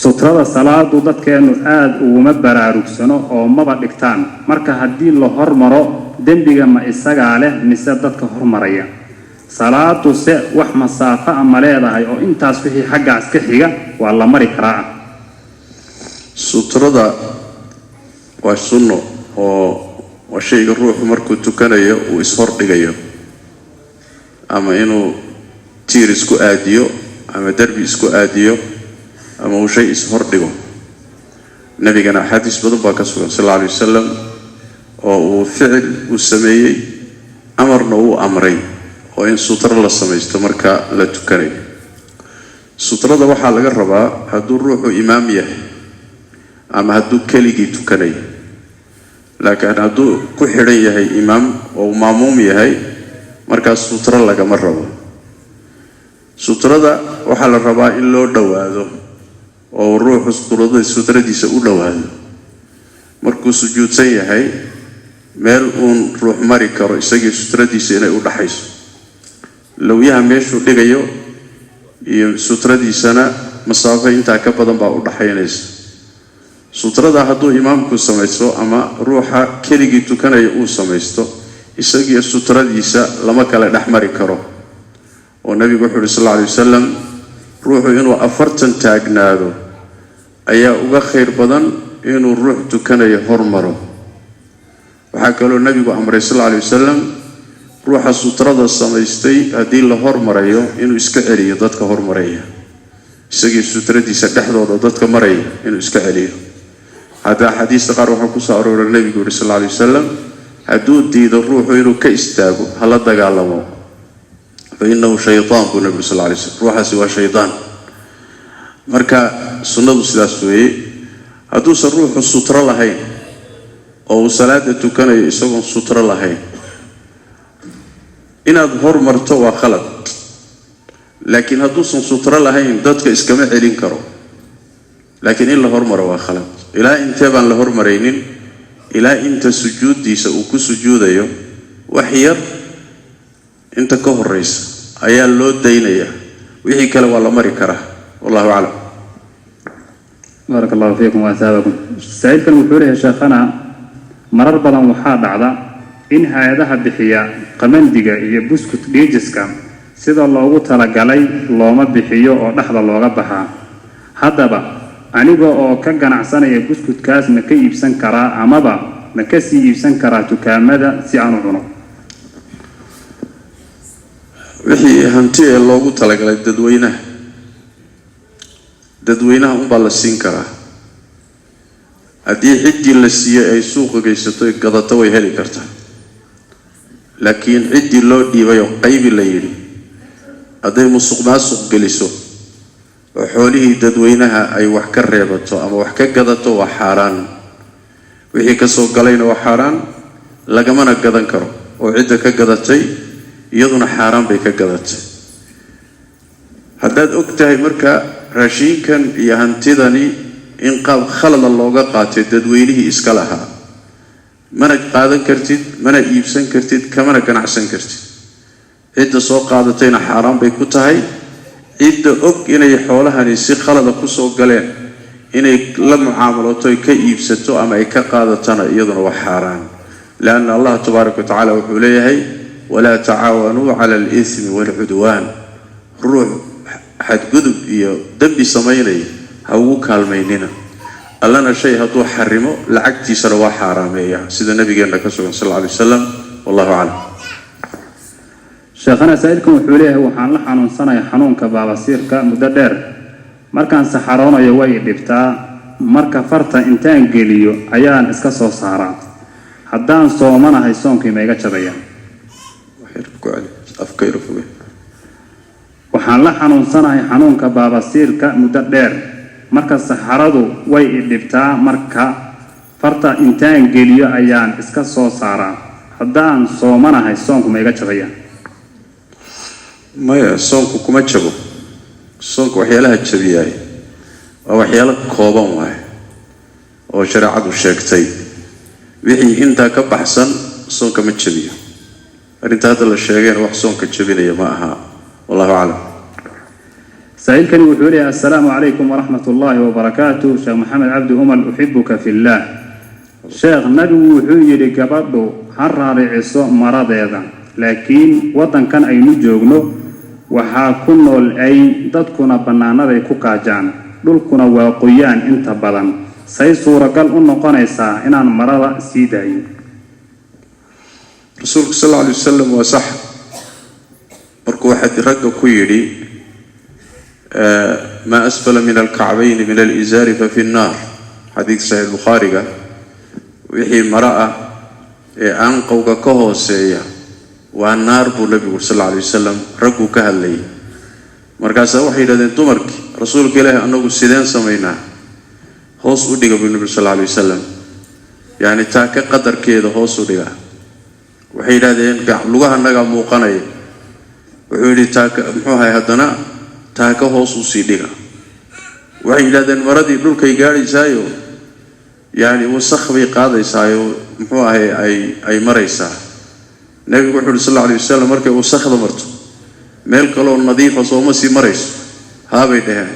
Sutrada salaadu dadkeennu aada uguma baraarugsano oo maba dhigtaan. Marka haddii la hormaro, dembiga ma isagaa leh mise dadka hormaraya? Salaadu se wax masaafo a ma leedahay oo intaas wixii xaggaas ka xiga waa la mari karaa ah? Sutrada waa sunno oo waa shayga ruuxu markuu tukanayo uu ishordhigayo, ama inuu tiir isku aadiyo ama derbi isku aadiyo ama uu shay ishordhigo. Nabigana axaadiis badan baa ka sugan sal alla alay wasalam oo uu ficil uu sameeyey, amarna uu amray oo in sutro la samaysto marka la tukanayo. Sutrada waxaa laga rabaa hadduu ruuxu imaam yahay ama hadduu keligii tukanayo, laakiin hadduu ku xidhan yahay imaam oo uu maamuum yahay, markaas sutro lagama rabo. Sutrada waxaa la rabaa in loo dhowaado oo ruuxu sutradiisa u dhowaado. Markuu sujuudsan yahay, meel uun ruux mari karo isagii sutradiisa inay u dhaxayso, lowyaha meeshuu dhigayo iyo sutradiisana masaafo intaa ka badan baa u dhaxaynaysa. Sutrada hadduu imaamku samaysto ama ruuxa keligii tukanaya uu samaysto, isagiiyo sutradiisa lama kala dhex mari karo. Oo nabigu wuxuu uhi sal alla alay wasalam, ruuxu inuu 40 taagnaado ayaa uga khayr badan inuu ruux tukanayo hormaro. Waxaa kaloo nabigu amray sal alla alay wasalam ruuxa sutrada samaystay haddii la hormarayo inuu iska celiyo dadka hormaraya, isagii sutradiisa dhexdooda dadka maraya inuu iska celiyo. Hadda axaadiista qaar waxaa kusoo arooray nabigu yuri sal alla alay wasalam, hadduu diido ruuxu inuu ka istaago, hala dagaalamo, fa innahu shaytaan, buu nabigu sal alla alay slam, ruuxaasi waa shaydaan. Marka sunnadu sidaas weeye. Hadduusan ruuxu sutro lahayn oo uu salaada tukanayo isagoon sutro lahayn, inaad hormarto waa khalad, laakiin hadduusan sutro lahayn dadka iskama celin karo, laakiin in la hormaro waa khalad. Ilaa intee baan la hormaraynin? Ilaa inta sujuuddiisa uu ku sujuudayo wax yar inta ka horraysa ayaa loo daynayaa, wixii kale waa la mari karaa. Wallahu aclam. Baaraka allahu fiikum waasaabakum. Saa'ilkan wuxuu leeyahay: sheekhana, marar badan waxaa dhacda in hay-adaha bixiya qamandiga iyo buskut dhiijiska sida loogu talagalay looma bixiyo oo dhexda looga baxaa. Haddaba aniga oo ka ganacsanaya buskutkaas, ma ka iibsan karaa amaba ma ka sii iibsan karaa dukaamada si aan u cuno? Wixii hanti ee loogu talagalay dadweynaha, dadweynaha unbaa la siin karaa. Haddii ciddii la siiyey ay suuqa geysato gadato, way heli kartaa, laakiin ciddii loo dhiibay oo qaybi la yidhi hadday musuq maasuq geliso oo xoolihii dadweynaha ay wax ka reebato ama wax ka gadato, waa xaaraan. Wixii ka soo galayna waa xaaraan, lagamana gadan karo, oo cidda ka gadatay iyaduna xaaraan bay ka gadatay. Haddaad og tahay marka raashiinkan iyo hantidani in qaab khalada looga qaatay dadweynihii iska lahaa, mana qaadan kartid, mana iibsan kartid, kamana ganacsan kartid. Cidda soo qaadatayna xaaraan bay ku tahay. Cidda og inay xoolahani si khalada kusoo galeen inay la mucaamalato ay ka iibsato ama ay ka qaadatana, iyaduna waa xaaraan, lianna Allah tabaaraka wa tacala wuxuu leeyahay: walaa tacaawanuu cala alithmi waalcudwaan. Ruux xadgudub iyo dembi samaynaya ha ugu kaalmaynina. Allana shay hadduu xarimo, lacagtiisana waa xaaraameeya, sida nabigeenna ka sugan sal alla alay wasalam. Wallahu aclam. Sheekhana, saa'ilkan wuxuu leeyahay: waxaan la xanuunsanaya xanuunka baabasiirka muddo dheer. Markaan saxaroonayo way dhibtaa, marka farta intaan geliyo ayaan iska soo saaraa. Haddaan soomanahay, soonkii ma iga jabaya? Waxaan la xanuunsanahay xanuunka baabasiirka muddo dheer. Marka saxaradu way i dhibtaa, marka farta intaan geliyo ayaan iska soo saaraa. Haddaan soomanahay, soonku ma iga jabaya? Maya, soonku kuma jabo. Soonka waxyaalaha jabiyaay waa waxyaalo kooban waay oo shareecadu sheegtay. Wixii intaa ka baxsan soonka ma jabiyo. Arrinta hadda la sheegayna wax soonka jabinaya ma aha. Wallahu aclam. Saa'ilkani wuxuu leeyahay: assalaamu calaykum waraxmat ullaahi wabarakaatu, Sheekh Maxamed Cabdi Umal, uxibuka fillaah. Sheekh, nabigu wuxuu yidhi gabadhu ha raariciso maradeeda, laakiin waddankan aynu joogno waxaa ku nool ay dadkuna bannaanaday ku kaajaan, dhulkuna waa qoyaan inta badan. Say suuragal u noqonaysaa inaan marada sii daayin? Rasuulku sal alla alay wasalam waa sax markuu waxaa ragga ku yidhi: maa asfala min alkacbayni min alizaari fa fi nnaar, xadiidka saxiix Bukhaariga. Wixii maro ah ee aanqowga ka hooseeya waa naar, buu nabigu sal alla alay wasalam ragguu ka hadlayay. Markaasaa waxay yidhahdeen dumarkii: rasuulka ilaahi, anagu sideen samaynaa? Hoos u dhiga, buu nabigu sal alla alay wasalam, yacni taa ka qadarkeeda hoos u dhiga. Waxay yidhahdeen: lugahanagaa muuqanaya. Wuxuu yidhi: taaka muxuu ahay, haddana taaka hoos usii dhiga. Waxay yidhahdeen: maradii dhulkay gaadhaysaayo, yacni wasakh bay qaadaysaayo, muxuu ahay, ay maraysaa. Nebigu wuxu uhi sal alla alay wasalam: markay wasakhda marto, meel kaloo nadiifa sooma sii marayso? Haabay dhaheen.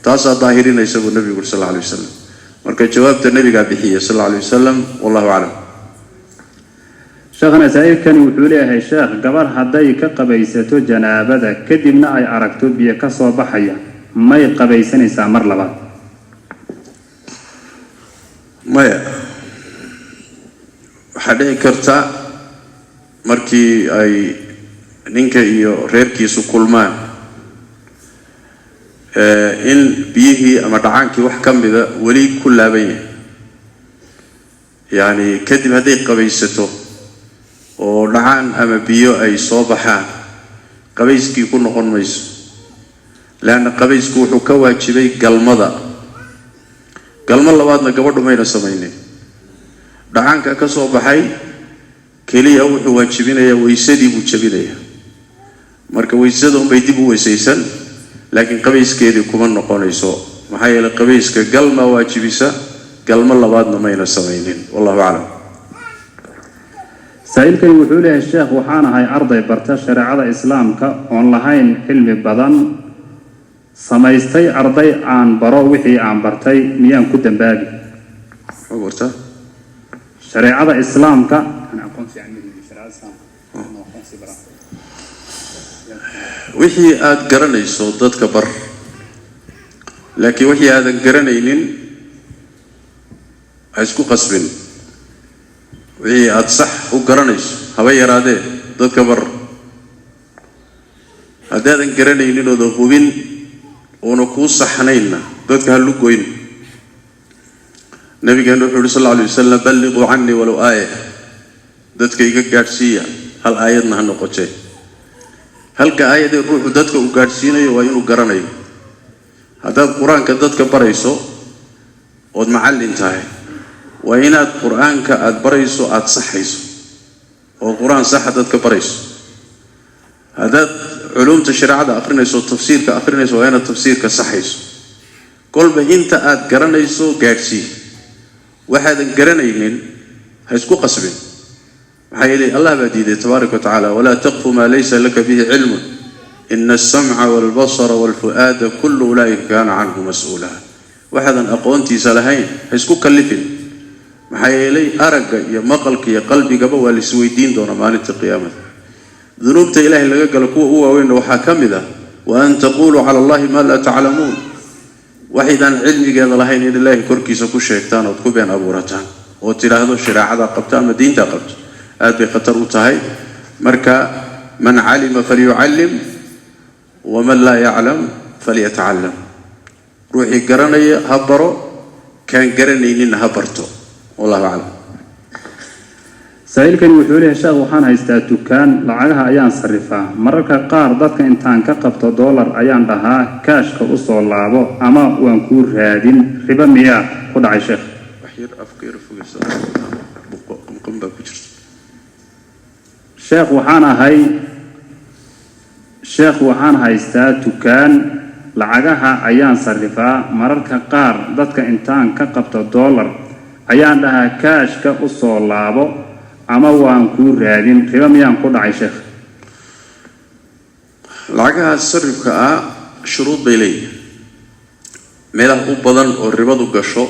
Taasaa daahirinaysa, buu nebigu uri sal alla alay wasalam. Marka jawaabta nebigaa bixiya sal alla alay wasalam, wallahu aclam. Sheekhana, saa'ilkani wuxuu leeyahay: sheekh, gabar hadday ka qabaysato janaabada, kadibna ay aragto biyo ka soo baxaya, may qabaysanaysaa mar labaad? Maya. Waxaa dhici karta markii ay ninka iyo reerkiisu kulmaan in biyihii ama dhacaankii wax ka mida weli ku laaban yahay. Yacni kadib hadday qabaysato oo dhacaan ama biyo ay soo baxaan, qabayskii ku noqon mayso, leanna qabaysku wuxuu ka waajibay galmada. Galmo labaadna gabadhu mayna samaynin. Dhacaanka ka soo baxay keliya wuxuu waajibinayaa weysadii buu jabinayaa. Marka weysada unbay dib u weysaysan, laakiin qabayskeedii kuma noqonayso. Maxaa yeelay, qabayska galma waajibisa, galmo labaadna mayna samaynin. Wallahu aclam. Saa'ilkani wuxuu leeyahay: sheekh, waxaan ahay arday barta shareecada Islaamka oon lahayn cilmi badan, samaystay arday aan baro wixii aan bartay, miyaan ku dambaabi? Muxuu bartaa? Shareecada Islaamka. Aqoon fiican ma lihi shareecada Islaamka. Aqoonsi baraa. Wixii aada garanayso dadka bar, laakiin wixii aadan garanaynin ha isku qasbin. Wixii aada sax u garanayso, haba yaraadee, dadka bar. Haddaadan garanaynin ooda hubin oona kuu saxnaynna, dadka ha lugoyn. Nabigeenu wuxuu uhi sal alla alay wasalam: balliquu cannii walow aaya. Dadka iga gaadhsiiya, hal aayadna ha noqotee. Halka aayadee ruuxu dadka uu gaadhsiinayo waa inuu garanayo. Haddaad Qur-aanka dadka barayso ood macallin tahay, waa inaad Qur-aanka aada barayso aada saxayso oo Qur-aan saxa dadka barayso. Haddaad culumta shareecada akhrinayso oo tafsiirka akhrinayso, waa inaad tafsiirka saxayso. Kolba inta aad garanayso gaadhsii. Waxaadan garanaynin ha isku qasbin. Maxaa yeelay, Allah baa diiday tabaaraka wa tacala: walaa taqfu maa laysa laka bihi cilmun, ina alsamca walbasara walfu'aada kullu ulaa'ika kaana canhu mas-uula. Waxaadan aqoontiisa lahayn ha isku kallifin. Maxaa yeelay, aragga iyo maqalka iyo qalbigaba waa la isweydiin doonaa maalinta qiyaamada. Dunuubta Ilaahay laga galo kuwa u waaweynna waxaa ka mid ah wa an taquluu cala Allahi maa laa taclamuun, waxaydaan cilmigeeda lahayn in Ilaahay korkiisa ku sheegtaan ood ku been abuurataan oo tidhaahdo shareecadaa qabta ama diintaa qabto. Aad bay khatar u tahay. Marka man calima falyucallim, waman laa yaclam falyatacallam. Ruuxii garanaya ha baro, kaan garanayninna ha barto. Wallahu aclam. Saa'ilkani wuxuu leeyahay: sheekh, waxaan haystaa dukaan, lacagaha ayaan sarrifaa. Mararka qaar dadka intaan ka qabto doolar ayaan dhahaa kaashka u soo laabo ama waan kuu raadin. Ribo miyaa ku dhacay, sheekh? Wax yar afka yar fogeysa, qumqum baa ku jirta. Sheekh, waxaan ahay, sheekh, waxaan haystaa dukaan, lacagaha ayaan sarrifaa. Mararka qaar dadka intaan ka qabto doolar ayaan dhahaa kaashka u soo laabo ama waan kuu raadin. Ribo miyaan ku dhacay, sheekh? Lacagaha sarifka ah Shuruud bay leeyihin. Meelaha u badan oo ribadu gasho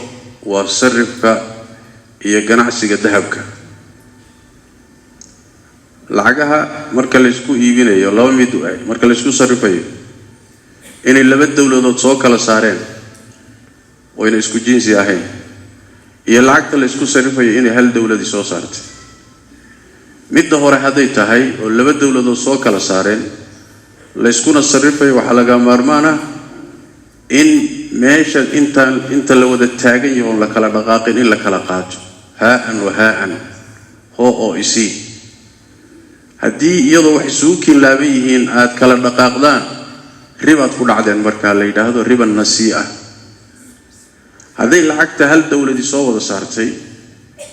waa sarifka iyo ganacsiga dahabka. Lacagaha marka laysku iibinayo laba mid waay, marka laysku sarifayo inay laba dowladood soo kala saareen oo ayna isku jinsi ahayn, iyo lacagta laysku sarifayo inay hal dowladii soo saartay. Midda hore hadday tahay oo laba dowladood soo kala saareen layskuna sarifayo, waxaa laga maarmaan ah in meesha intaan inta la wada taagan yaho oon la kala dhaqaaqin in la kala qaato, haa-an wa haa-an, hoo oo isii. Haddii iyadoo wax isugu kiinlaaban yihiin aada kala dhaqaaqdaan, ribaad ku dhacdeen markaa la yidhaahdo riba nasii'a. Hadday lacagta hal dowladii soo wada saartay,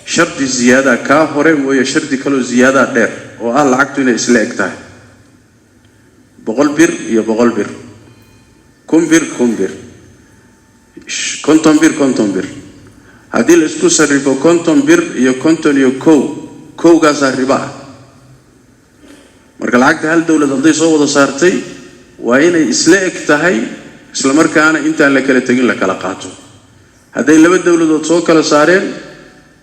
shardi ziyaadaa kaa hore mooye, shardi kaloo ziyaadaa dheer oo ah lacagtu inay isla eg tahay, 100 bir iyo 100 bir, 1000 bir 1000 bir, 50 bir 50 bir. Haddii la isku sarrifo 50 bir iyo 51, kowgaasaa riba ah. Marka lacagta hal dowlad hadday soo wada saartay waa inay isla eg tahay, isla markaana intaan la kala tegin la kala qaato. Hadday laba dowladood soo kala saareen,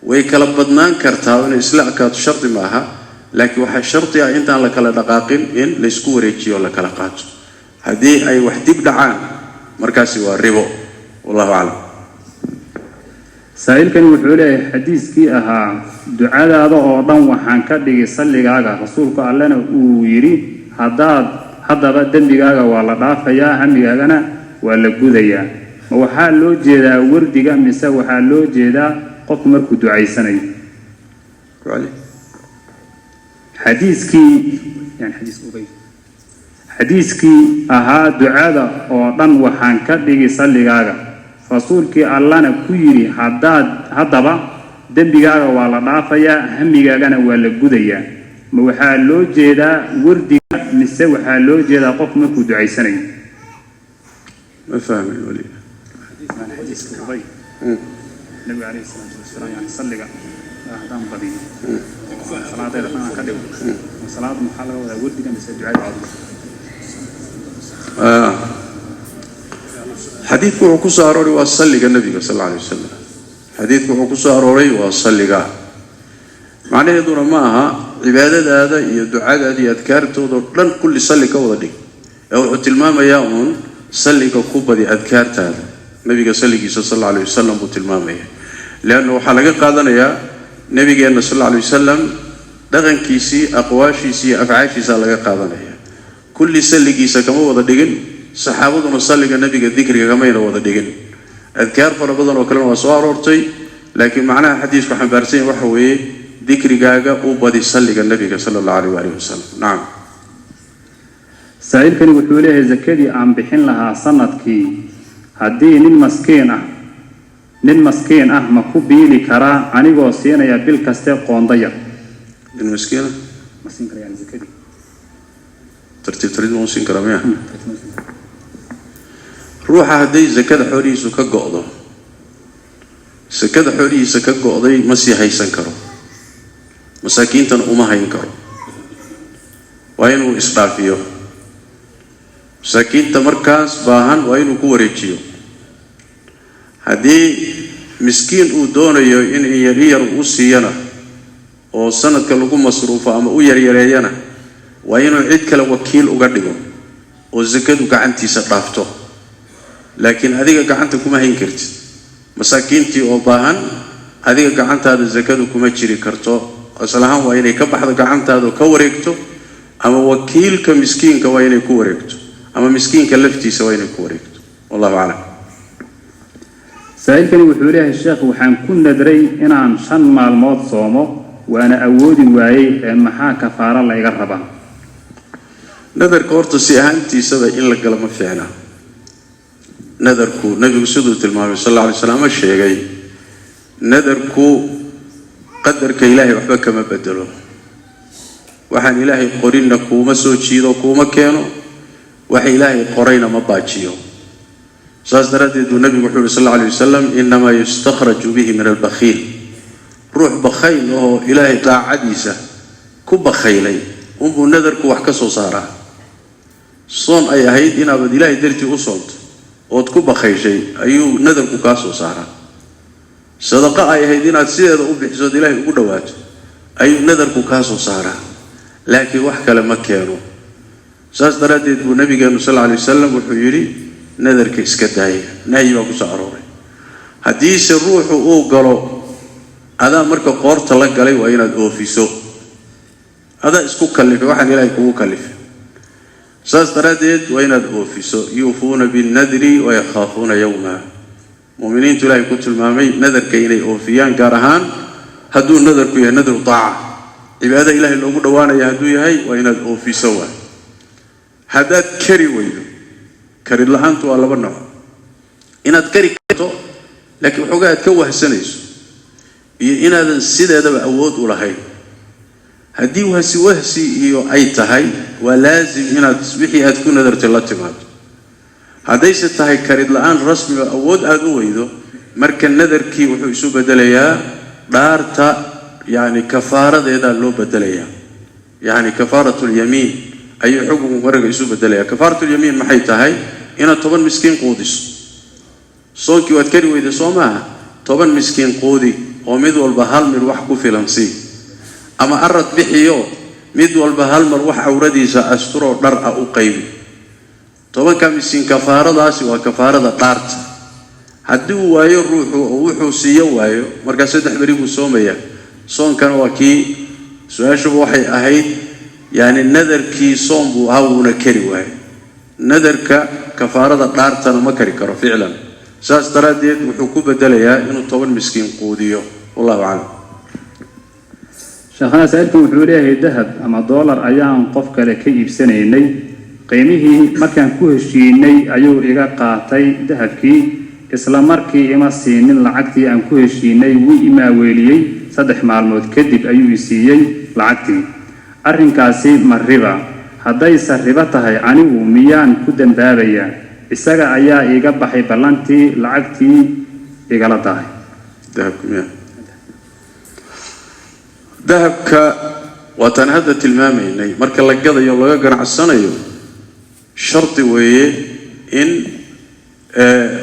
way kala badnaan kartaa, inay isla ekaato shardi maaha, laakiin waxaa shardi ah intaan la kala dhaqaaqin in laysku wareejiyo o la kala qaato. Haddii ay wax dib dhacaan, markaasi waa ribo. Wallahu aclam. Saa'ilkani wuxuu leeyahay, xadiiskii ahaa "Ducadaada oo dhan waxaan ka dhigi salligaaga", rasuulku allena uu yidhi "Haddaad haddaba dembigaaga waa la dhaafayaa, hamigaagana waa la gudayaa", ma waxaa loo jeedaa wardiga mise waxaa loo jeedaa qofku markuu ducaysanayo? Xadiiskii yani xadiis Ubay, xadiiskii ahaa "Ducada oo dhan waxaan ka dhigi salligaaga", rasuulkii allana ku yidhi "Haddaad haddaba dembigaaga waa la dhaafayaa, hamigaagana waa la gudayaa", ma waxaa loo jeedaa wardiga mise waxaa loo jeedaa qofku markuu ducaysanayo? Ma fahmin weli. Xadiiska Ubay, nabiga calayhi salaatu wasalaam, yani salliga haddaan badiyo, salaadayda dhan aan ka dhigo, salaada maxaa laga wadaa, wardiga mise ducada caadiga? Xadiidku wuxuu ku soo arooray waa salliga nabiga sal alla alay wasalam. Xadiidku wuxuu ku soo arooray waa salliga, macnaheeduna ma aha cibaadadaada iyo ducadaada iyo adkaartoodao dhan kulli salli ka wada dhig, ee wuxuu tilmaamayaa uun salliga ku badi adkaartaada, nabiga salligiisa sal alla alay wasalam buu tilmaamaya. Leanna waxaa laga qaadanayaa nabigeenna sal alla alay wasalam dhaqankiisii, aqwaashiisii iyo afcaashiisaa laga qaadanaya. Kulli salligiisa kama wada dhigin, saxaabaduna salliga nabiga dikriga kamayna wada dhigin. Adkaar fara badan oo kalena waa soo aroortay, laakiin macnaha xadiisku xambaarsan yahay waxa weeye dikrigaaga u badi salliga nabiga sala allahu alayh waalihi wasalam. Nacam. Saa'ilkani wuxuu leeyahay, zakadii aan bixin lahaa sanadkii haddii nin maskiin ah ma ku biili karaa anigoo siinaya bil kaste qoondo yar? Nin miskiina? Ma siin kara yani zakadii. Tartiib tartiib ma u siin karaa miya? Ruuxa hadday zakada xoolihiisu ka go'do, sakada xoolihiisa ka go'day ma sii haysan karo, masaakiintana uma hayn karo, waa inuu isdhaafiyo. Masaakiinta markaas baahan waa inuu ku wareejiyo. Haddii miskiin uu doonayo in yar yar u siiyana oo sanadka lagu masruufo ama u yaryareeyana, waa inuu cid kale wakiil uga dhigo oo sakadu gacantiisa dhaafto. Laakiin adiga gacanta kuma hayn kartid masaakiintii oo baahan, adiga gacantaada sakadu kuma jiri karto. Asal ahaan waa inay ka baxdo gacantaada oo ka wareegto, ama wakiilka miskiinka waa inay ku wareegto, ama miskiinka laftiisa waa inay ku wareegto. Wallahu aclam. Saa'ilkani wuxuu leeyahay, sheekh, waxaan ku nadray inaan 5 maalmood soomo, waana awoodi waayey, ee maxaa kafaaro la iga rabaa? Nadarka horta si ahaantiisaba in la galo ma fiicna. Nadarku, nabigu siduu tilmaamay sal alla alay slam ama sheegay, nadarku qadarka ilaahay waxba kama bedelo. Waxaan ilaahay qorinna kuuma soo jiido, kuuma keeno, waxa ilaahay qorayna ma baajiyo. Saas daraaddeed buu nabigu wuxuu yuri sal alla alay wasalam: "Innamaa yustakhraju bihi min albakhiil." Ruux bakhayl oo ilaahay daacadiisa ku bakhaylay unbuu nadarku wax ka soo saaraa. Soon ay ahayd inaabad ilaahay dartii u soonto ood ku bakhayshay ayuu nadarku kaa soo saaraa. Sadaqo ay ahayd inaad sideeda u bixisood ilaahay ugu dhowaato ayuu nadarku kaa soo saaraa, laakiin wax kale ma keeno. Saas daraaddeed buu nabigeenu sal alla alay wasalam wuxuu yidhi nadarka iska daaya, nahyi baa kusoo arooray. Haddiise ruuxu uu galo, adaa marka qoorta la galay waa inaad oofiso, adaa isku kallifay waxaan ilaahay kugu kallifay. Saas daraaddeed waa inaad oofiso. Yuufuuna binnadri wa yakhaafuuna yowma. Mu'miniintu ilaahay ku tilmaamay nadarka inay oofiyaan, gaar ahaan hadduu nadarku yahay nadru taaca, cibaada ilaahay loogu dhowaanaya hadduu yahay waa inaad oofiso. Waay haddaad kari weydo, karid la-aantu waa laba nooc: inaad kari karto laakiin waxoogaa aad ka wahsanayso, iyo inaadan sideedaba awood u lahayn. Haddii wahsi wahsi iyo ay tahay, waa laasim inaad wixii aad ku nadartay la timaado. Haddayse tahay karid la-aan rasmiga, awood aada u weydo, marka nadarkii wuxuu isu bedelayaa dhaarta, yacni kafaaradeedaa loo bedelayaa, yacni kafaaratulyamiin ayuu xukunku marka isu bedelayaa. Kafaaratulyamiin maxay tahay? Inaad 10 miskiin quudiso. Soonkii waad kari weyday soo maaha? 10 miskiin quudi oo mid walba hal mir wax ku filan sii, ama arad bixiyo mid walba hal mar wax cawradiisa asturoo dhar ah u qaybi. 10-ka miskiin kafaaradaasi waa kafaarada dhaarta. Haddii uu waayo ruuxu oo wuxuu siiyo waayo, markaa 3 beri buu soomayaa. Soonkana waa kii su-aashuba waxay ahayd, yacni nadarkii soom buu ahaa, wuuna kari waayo nadarka kafaarada dhaartana ma kari karo ficlan. Saas daraaddeed wuxuu ku bedelayaa inuu 10 miskiin quudiyo. Wallahu aclam. Sheekhana, saa'ilkan wuxuu leeyahay dahab ama doolar ayaan qof kale ka iibsanaynay. Qiimihii markaan ku heshiinay ayuu iga qaatay dahabkii, isla markii ima siinin lacagtii aan ku heshiinay, wuu imaaweeliyey. 3 maalmood kadib ayuu i siiyey lacagtii. Arrinkaasi ma riba? Haddayse ribo tahay, anigu miyaan ku dambaabayaa? Isaga ayaa iiga baxay ballantii, lacagtii igala dahay. Dahabka miya? Dahabka waataan hadda tilmaamaynay, marka la gadayo laga ganacsanayo shardi weeye in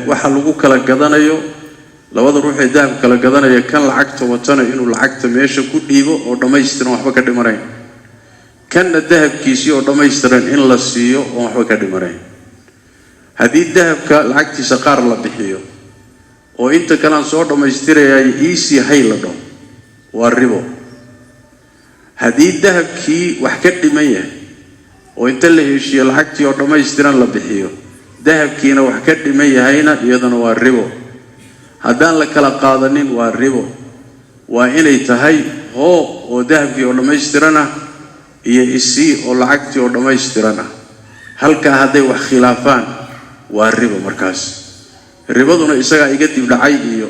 waxa lagu kala gadanayo labada ruux ee dahab kala gadanaya, kan lacagta watana inuu lacagta meesha ku dhiibo oo dhammaystiran, waxba ka dhimanayn, kanna dahabkiisii oo dhammaystiran in la siiyo oon waxba ka dhimanayn. Haddii dahabka lacagtiisa qaar la bixiyo oo inta kalean soo dhammaystirayaay iisii hay la dhaho, waa ribo. Haddii dahabkii wax ka dhiman yahay oo inta la heshiiyo lacagtii oo dhammaystiran la bixiyo, dahabkiina wax ka dhiman yahayna, iyadana waa ribo. Haddaan la kala qaadanin waa ribo. Waa inay tahay hoo oo dahabkii oo dhammaystiran ah iyo isii oo lacagtii oo dhammaystiran ah. Halkaa hadday wax khilaafaan waa ribo. Markaas ribaduna isagaa iga dibdhacay iyo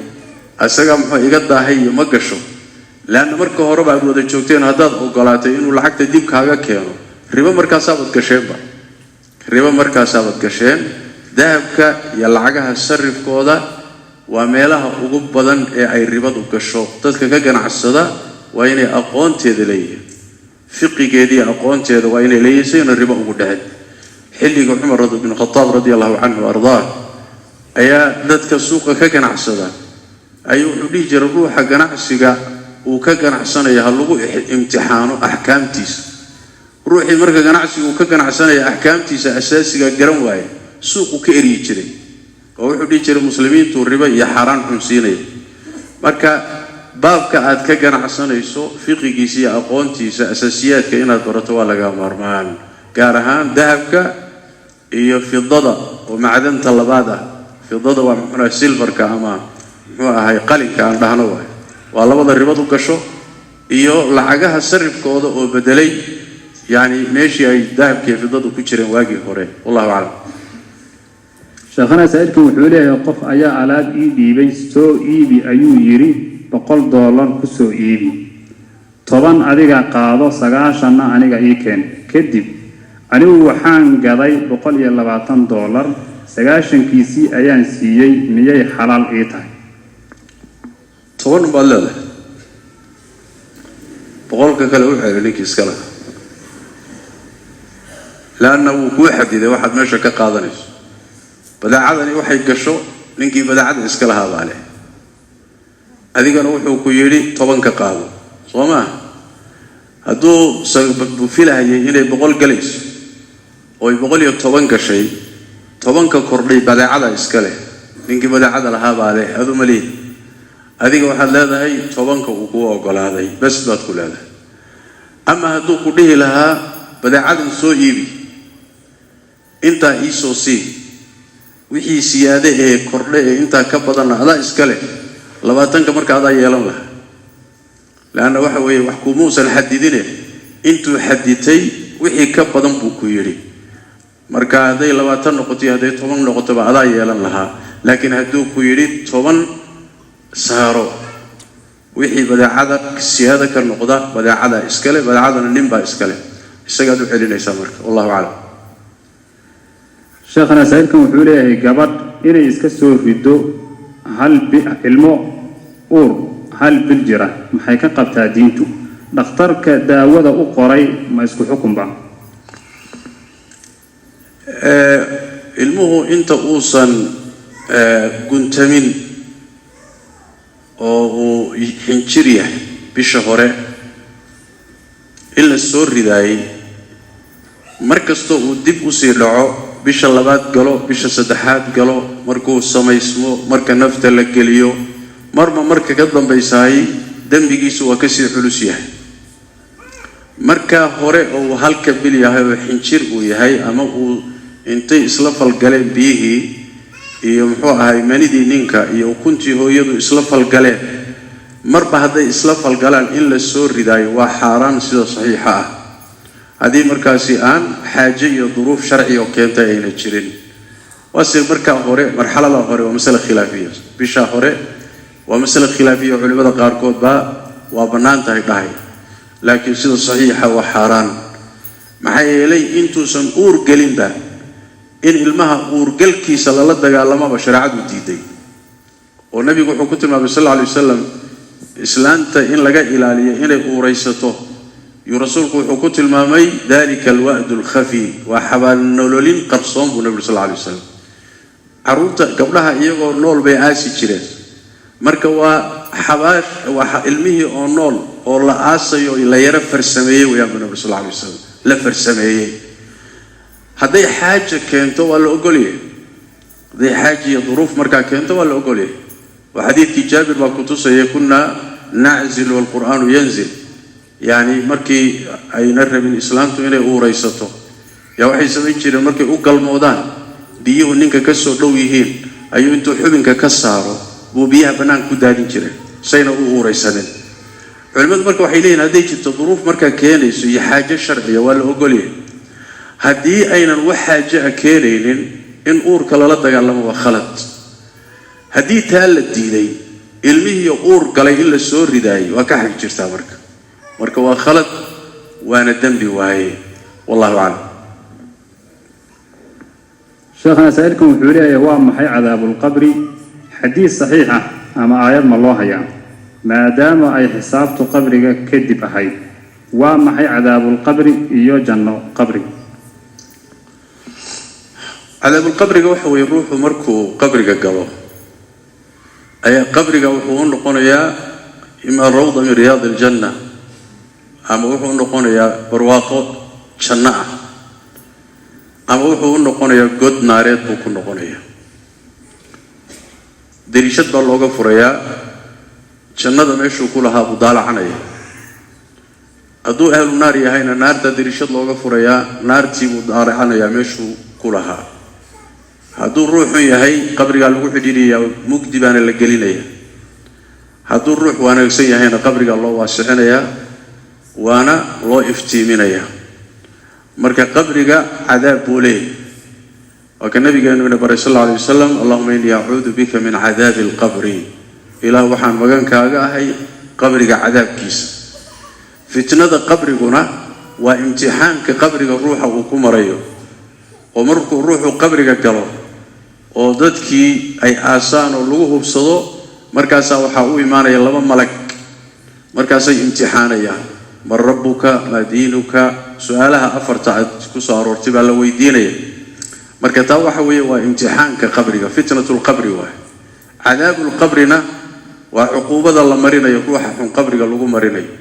isagaa muxuu iga daahay iyo ma gasho, leanna marka horeba aad wada joogteen haddaad ogolaatay inuu lacagta dib kaaga keeno, ribo markaasaabad gasheenba, ribo markaasaabad gasheen. Dahabka iyo lacagaha sarifkooda waa meelaha ugu badan ee ay ribadu gasho. Dadka ka ganacsada waa inay aqoonteeda leeyihiin, fiqigeediiyo aqoonteeda waa inay leeyihin si ayna ribo ugu dhicin. Xilliga Cumar ibnu Khataab radia allahu canhu ardaah ayaa dadka suuqa ka ganacsada ayuu wuxuu dhihi jiray ruuxa ganacsiga uu ka ganacsanaya ha lagu imtixaano axkaamtiisa. Ruuxii marka ganacsiga uu ka ganacsanaya axkaamtiisa asaasiga garan waaya, suuqu ka eryi jiray oo wuxuu dhihi jiray muslimiintu ribo iyo xaaraan xunsiinaya. Marka baabka aad ka ganacsanayso fiqigiisa iyo aqoontiisa asaasiyaadka inaad barato waa laga maarmaan, gaar ahaan dahabka iyo fidada oo macdanta labaad ah. Fidada waa muxuu ahay silfarka ama muxuu ahay qalinka aan dhahno, waay waa labada ribadu gasho, iyo lacagaha sarifkooda oo bedelay yacni meeshii ay dahabka iyo fidadu ku jireen waagii hore. Wallahu aclam. Sheekhana, saa'ilkan wuxuu leeyahay qof ayaa alaab ii dhiibay, soo iibi ayuu yidhi, $100 ku soo iibi, 10 adiga qaado, 90-na aniga ii keen. Kadib anigu waxaan gaday $120, 90-kiisii ayaan siiyey. Miyay xalaal ii tahay? 10 baad leedahay, 100-ka kale u xeelay ninkii iska lahaa. Leanna wuu kuu xadiday waxaad meesha ka qaadanayso. Badeecadani waxay gasho ninkii badeecada iska lahaa baa leh, adigana wuxuu ku yidhi 10 ka qaado, soo maa? Hadduu filahayay inay 100 galayso ooy 110 gashay, 10-ka kordhay badeecada iska leh, ninkii badeecada lahaa baa leh, adu ma lihi. Adiga waxaad leedahay 10-ka uu kuu ogolaaday bes baad ku leedahay. Ama hadduu ku dhihi lahaa badeecadan soo iibi, intaa iisoo sii, wixii siyaade ee kordhe ee intaa ka badanna adaa iska leh, 20-ka marka adaa yeelan lahaa. Leanna waxa weeye wax kumuusan xadidine, intuu xaditay wixii ka badan buu ku yidhi. Marka hadday 20 noqoto iyo hadday 10 noqotoba adaa yeelan lahaa. Laakiin hadduu ku yidhi 10 saaro, wixii badeecada siyaada ka noqda badeecada iskale, badeecadana nin baa iskale, isagaad u celinaysaa marka. Wallahu aclam. Sheekhana, saa'ilkan wuxuu leeyahay gabadh inay iska soo rido hal ilmo uur hal bil jira, maxay ka qabtaa diintu? Dhakhtarka daawada u qoray ma isku xukunba? Ilmuhu inta uusan guntamin oo uu xinjir yahay bisha hore in la soo ridaayey, mar kastoo uu dib usii dhaco, bisha labaad galo, bisha saddexaad galo, markuu samaysmo, marka nafta la geliyo, marba marka ka dambaysaay dembigiisu waa kasii culus yahay. Markaa hore oo uu halka bil yahay oo xinjir uu yahay, ama uu intay isla falgaleen biyihii iyo muxuu ahay manidii ninka iyo ukuntii hooyadu isla falgaleen, marba hadday isla falgalaan in la soo ridaayo waa xaaraan sida saxiixa ah, haddii markaasi aan xaaje iyo duruuf sharci oo keentay ayna jirin. Waase markaa hore, marxalada hore waa masale khilaafiya. Bisha hore waa masale khilaafiya, culimada qaarkood baa waa bannaan tahay dhahay, laakiin sida saxiixa waa xaaraan. Maxaa yeelay intuusan uur gelinba in ilmaha uurgalkiisa lala dagaalamaba shareecadu diiday, oo nabigu wuxuu ku tilmaamay sal alla alay wasalam islaanta in laga ilaaliyo inay uuraysato. Yuu rasuulku wuxuu ku tilmaamay dalika alwa'du alkhafi, waa xabaalnololin qarsoon buu nabigu sal alla alay wasalam. Carruurta gabdhaha iyagoo nool bay aasi jireen, marka waa xabaash, waa ilmihii oo nool oo la aasayo, la yaro farsameeyey wayaan buu nabigu sal alla alay wasalam, la farsameeyey. Hadday xaaja keento waa la ogolyahay, hadday xaaja iyo duruuf markaa keento waa la ogolyahay. Oo xadiidkii Jaabir baa ku tusaya, kunna naczilu walqur'aanu yanzil. Yacni markii ayna rabin islaamtu inay uuraysato yaa waxay samayn jireen, markay u galmoodaan biyuhu ninka ka soo dhow yihiin ayuu intuu xubinka ka saaro buu biyaha bannaanka ku daadin jiray sayna u uuraysanin. Culimmadu marka waxay leeyihin hadday jirto duruuf markaa keenayso iyo xaajo sharciya waa la ogolyahay. Haddii aynan wax xaajo a keenaynin in uurka lala dagaalamo waa khalad. Haddii taa la diiday, ilmihii uur galay in la soo ridaayay waa ka xag jirtaa, marka waa khalad waana dembi waaye. Wallahu aclam. Sheekhana, saa'ilkan wuxuu leeyahay waa maxay cadaabulqabri? Xadiis saxiix ah ama aayad ma loo hayaa? Maadaama ay xisaabtu qabriga kadib ahayd, waa maxay cadaabulqabri iyo janno qabri? Cadaabulqabriga waxa weeye ruuxu markuu qabriga galo ayaa qabriga wuxuu u noqonayaa imaa rawda min riyaadi aljanna, ama wuxuu u noqonayaa barwaaqo janno ah, ama wuxuu u noqonayaa god naareed buu ku noqonayaa. Dariishad baa looga furayaa, jannada meeshuu ku lahaa buu daalacanaya. Hadduu ahlu naar yahayna naartaa dariishad looga furayaa, naartii buu daalacanayaa meeshuu ku lahaa. Hadduu ruuxun yahay qabrigaa lagu xidhiidhayaa, mugdi baana la gelinayaa. Hadduu ruux wanaagsan yahayna qabrigaa loo waasicinayaa waana loo iftiiminayaa. Marka qabriga cadaab buu leeyahy. Waa ka nabigeenu ina baray sal alla alay wasalam, allahuma innii acuudu bika min cadaabi alqabri, ilaah waxaan magan kaaga ahay qabriga cadaabkiisa. Fitnada qabriguna waa imtixaanka qabriga ruuxa uu ku marayo, oo markuu ruuxu qabriga galo oo dadkii ay aasaan oo lagu hubsado, markaasaa waxaa u imaanaya laba malag, markaasay imtixaanayaan, man rabbuka, maa diinuka, su-aalaha afarta aad ku soo aroortay baa la weydiinaya. Marka taa waxa weeye waa imtixaanka qabriga, fitnatulqabri waay. Cadaabulqabrina waa cuquubada la marinayo ruuxa xun qabriga lagu marinayo.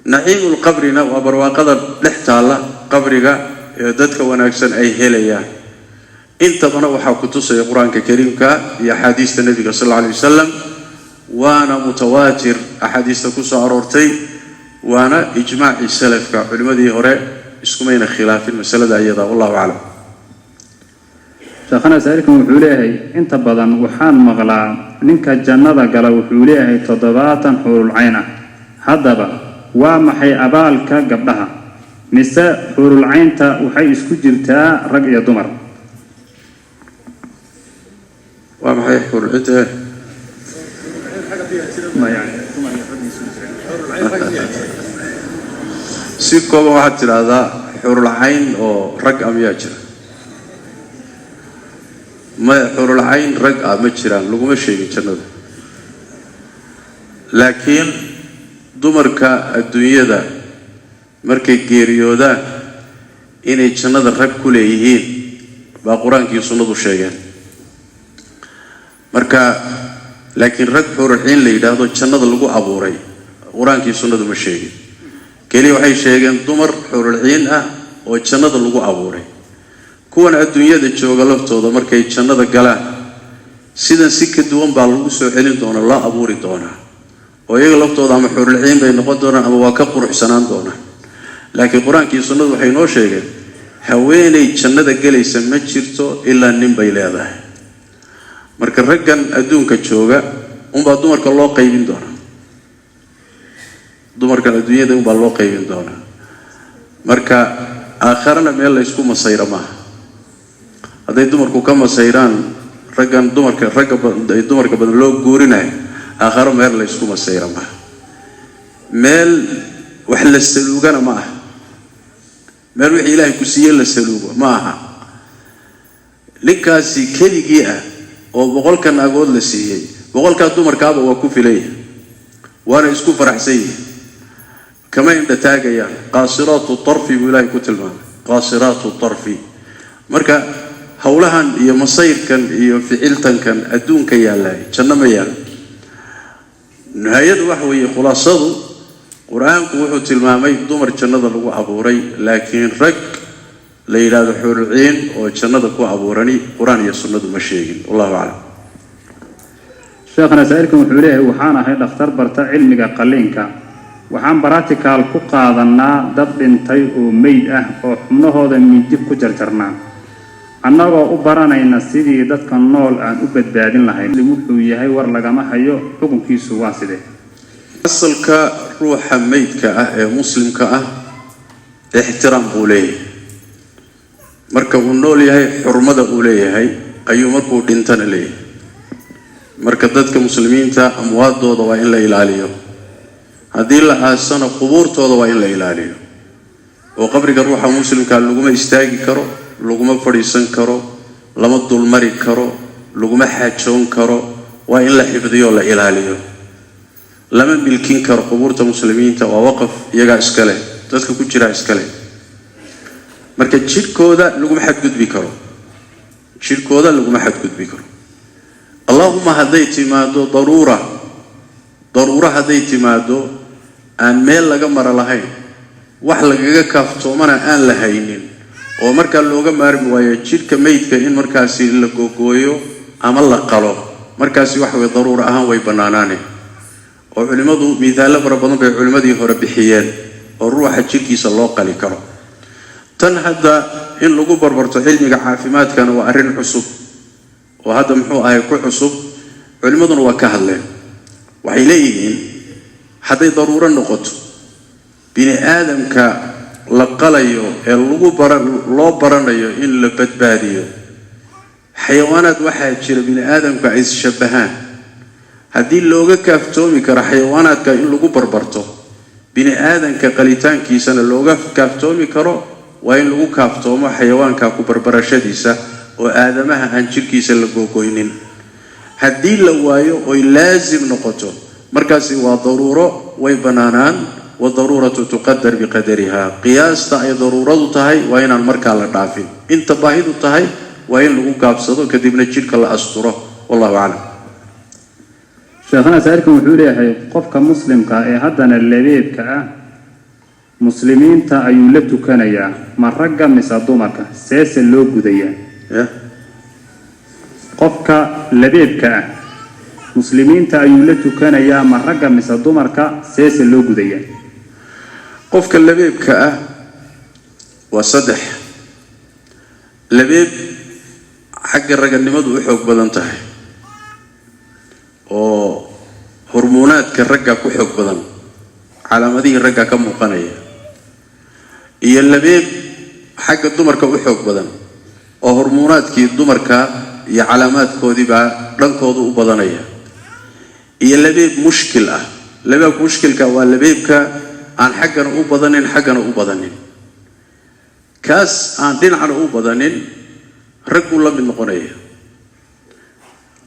Naciimulqabrina waa barwaaqada dhex taalla qabriga ee dadka wanaagsan ay helayaan. Intabana waxaa ku tusaya qur-aanka kariimka iyo axaadiista nebiga sal alla alay wasalam, waana mutawaatir axaadiista ku soo aroortay, waana ijmaacii salafka, culimmadii hore iskumayna khilaafin masalada iyada. Wallahu aclam. Sheekhana, saa'ilkan wuxuu leeyahay: inta badan waxaan maqlaa ninka jannada gala wuxuu leeyahay 70 xuurulcayn ah. Haddaba waa maxay abaalka gabdhaha? Mise xuurulcaynta waxay isku jirtaa rag iyo dumar? Waa maxay xuurulcaynta? Si kooban waxaad tidhaahdaa xurulcayn oo rag ah miyaa jira? Maya, xurulcayn rag ah ma jiraan, laguma sheegin jannada. Laakiin dumarka adduunyada markay geeriyoodaan inay jannada rag ku leeyihiin baa qur-aankiiyo sunnadu sheegeen. Marka laakiin rag xurulciin la yidhaahdo jannada lagu abuuray qur-aankiiyo sunnadu ma sheegin. Keliya waxay sheegeen dumar xurulciin ah oo jannada lagu abuuray. Kuwan adduunyada jooga laftooda markay jannada galaan sidan si ka duwan baa lagu soo celin doonaa, loo abuuri doonaa, oo iyaga laftooda ama xurulciin bay noqon doonaan ama waa ka quruxsanaan doonaan. Laakiin qur-aankiiyo sunnadu waxay noo sheegeen haweeney jannada gelaysa ma jirto ilaa nin bay leedahay. Marka raggan adduunka jooga unbaa dumarka loo qaybin doonaa, dumarkan adduunyada unbaa loo qaybin doonaa. Marka aakharana meel laysku masayro maaha. Hadday dumarku ka masayraan raggan dumarka, ragga dumarka badan loo guurinayo, aakharo meel laysku masayro maaha. Meel wax la saluugana ma aha, meel wixii ilaahay ku siiye la saluugo ma aha. Ninkaasi keligii ah oo 100-ka naagood la siiyey, 100-kaa dumarkaaba waa ku filanya, waana isku faraxsan yihin, kama indha taagayaan. Qaasiraatu tarfi buu ilaahay ku tilmaamay, qaasiraatu tarfi. Marka howlahan iyo masayrkan iyo ficiltankan adduunka yaallay janno ma yaalo. Nihaayadu waxa weeye, khulaasadu, qur-aanku wuxuu tilmaamay dumar jannada lagu abuuray, laakiin rag la yidhaahdo xuurulciin oo jannada ku abuurani qur-aan iyo sunnadu ma sheegin. Wallahu aclam. Sheekhana, saa'ilkan wuxuu leeyahay: waxaan ahay dhakhtar barta cilmiga qalliinka. Waxaan baraticaal ku qaadanaa dad dhintay oo meyd ah oo xubnahooda mindi ku jarjarnaa, annagoo u baranayna sidii dadka nool aan u badbaadin lahayn. Wuxuu yahay war lagama hayo, xukunkiisu waa sidee? Asalka ruuxa meydka ah ee muslimka ah ixtiraam buu leeyahay. Marka uu nool yahay xurmada uu leeyahay ayuu markuu dhintana leeyahay. Marka dadka muslimiinta amwaadooda waa in la ilaaliyo, haddii la aasana qubuurtooda waa in la ilaaliyo, oo qabriga ruuxa muslimkaa laguma istaagi karo, laguma fadhiisan karo, lama dulmari karo, laguma xaajoon karo. Waa in la xifdiyo, la ilaaliyo. Lama milkin karo qubuurta muslimiinta, waa waqaf, iyagaa iska leh, dadka ku jiraa iska leh. Marka jidhkooda laguma xadgudbi karo, jidhkooda laguma xadgudbi karo. Allahuma hadday timaado daruura, daruuro hadday timaado aan meel laga mara lahayn, wax lagaga kaaftoomana aan la haynin, oo markaa looga maarmi waayo jidhka meydka in markaasi la googooyo ama la qalo, markaasi waxa weye daruuro ahaan way bannaanaane. Oo culimmadu miithaallo fara badan bay culimmadii hore bixiyeen oo ruuxa jidhkiisa loo qali karo. Tan hadda in lagu barbarto cilmiga caafimaadkana waa arrin cusub oo hadda muxuu ahay ku cusub. Culimmaduna waa ka hadleen, waxay leeyihiin hadday daruuro noqoto bini aadamka la qalayo ee lagu bara loo baranayo in la badbaadiyo, xayawaanaad waxaa jira bini aadamka ay isshabahaan. Haddii looga kaaftoomi karo xayawaanaadka in lagu barbarto, bini aadanka qalitaankiisana looga kaaftoomi karo, waa in lagu kaaftoomo xayawaanka ku barbarashadiisa oo aadamaha aan jidhkiisa la googoynin. Haddii la waayo oy laasim noqoto, markaasi waa daruuro, way bannaanaan Wadaruuratu tuqadar biqadariha. Qiyaasta ay daruuradu tahay waa inaan markaa la dhaafin. Inta baahidu tahay waa in lagu gaabsado, kadibna jidhka la asturo. Wallahu aclam. Sheekhana, saa'ilkan wuxuu leeyahay: qofka muslimka ee haddana labeebka ah, muslimiinta ayuu la tukanayaa, ma ragga mise dumarka? Seese loo gudayaa? Ya. Qofka labeebka ah muslimiinta ayuu la tukanayaa, ma ragga mise dumarka? Seese loo gudayaa? Qofka labeebka ah waa saddex labeeb: xagga raganimadu u xoog badan tahay oo hormoonaadka ragga ku xoog badan, calaamadihii ragga ka muuqanaya, iyo labeeb xagga dumarka u xoog badan oo hormoonaadkii dumarka iyo calaamaadkoodiibaa dhankoodu u badanaya, iyo labeeb mushkil ah. Labeebka mushkilka waa labeebka aan xaggana u badanin, xaggana u badanin. Kaas aan dhinacna u badanin ragguu la mid noqonaya.